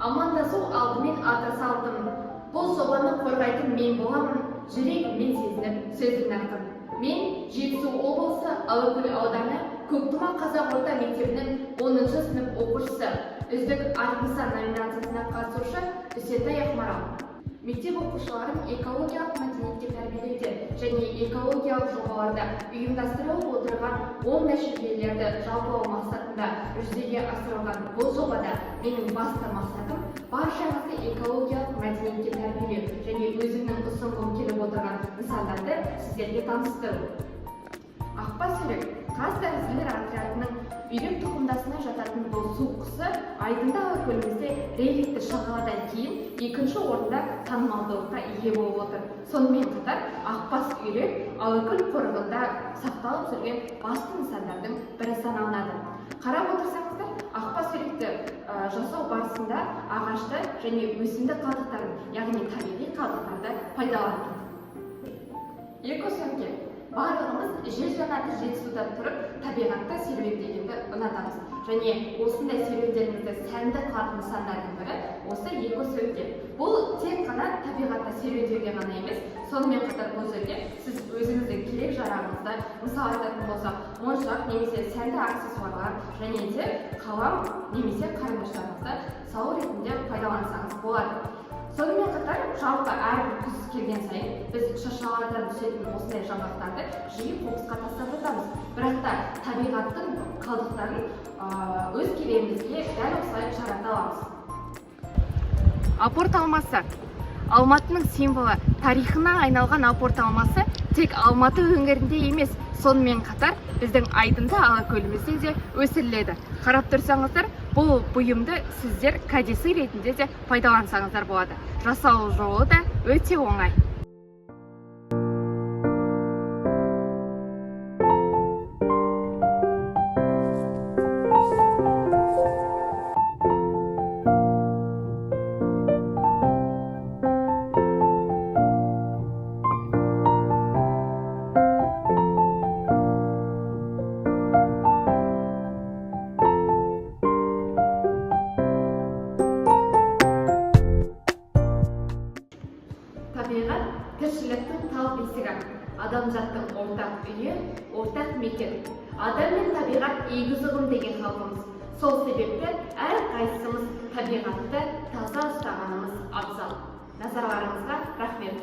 Амандасу алдымен ата салтым. Бұл жобаны қорғайтын мен боламын, жүрегіммен сезініп сөздің нақын. Мен Жетісу облысы Алакөл ауданы Көктұма қазақ орта мектебінің 10 сынып оқушысы, үздік арт нысан номинациясына қатысушы Үсентай Ақмарал. Мектеп оқушыларын экологиялық мәдениетке тәрбиелеуде және экологиялық жобаларда ұйымдастырылып отырған оң нәтижелерді жалпылау мақсатында жүзеге асырылған бұл жобада менің басты мақсатым баршаңызды экологиялық мәдениетке тәрбиелеу және өзімнің ұсынғым келіп отырған нысандарды сіздерге таныстыру. Ақбас үйрек қаз тәрізділер отрядының үйрек тұқымдасына жататын бұл су құсы айдынды Алакөлімізде реликті шағаладан кейін екінші орында танымалдылыққа ие болып отыр. Сонымен қатар ақбас үйрек Алакөл қорығында сақталып жүрген басты нысандардың бірі саналынады. Қарап отырсаңыздар, ақбас үйректі жасау барысында ағашты және өсімдік қалдықтарын, яғни табиғи қалдықтарды пайдаландық. Экосөмке. Барлығымыз жел жанаты Жетісуда тұрып, табиғатта серуендегенді ұнатамыз. Және осындай серуендерімізді сәнді қылатын нысандардың бірі осы экосөмке. Бұл тек қана табиғатта серуендеуге ғана емес, сонымен қатар бұл жерде сіз өзіңіздің керек жарағыңызды, мысалы айтатын болсақ, моншақ немесе сәнді аксессуарлар және де қалам немесе қарындаштарыңызды салу ретінде пайдалансаңыз болады. Сонымен қатар жалпы әрбір күз келген сайын біз шыршалардан түсетін осындай жаңғақтарды жиі қоқысқа тастап жатамыз. Бірақ та табиғаттың қалдықтарын өз керегімізге дәл осылай жарата аламыз. Апорт алмасы. Алматының символы, тарихына айналған апорт алмасы тек Алматы өңірінде емес, сонымен қатар біздің айдынды Алакөлімізде де өсіріледі. Қарап тұрсаңыздар, бұл бұйымды сіздер кәдесый ретінде де пайдалансаңыздар болады. Жасалу жолы да өте оңай. Табиғат тіршіліктің тал бесігі, адамзаттың ортақ үйі, ортақ мекен. Адам мен табиғат егіз ұғым деген халқымыз. Сол себепті әрқайсымыз табиғатты таза ұстағанымыз абзал. Назарларыңызға рахмет.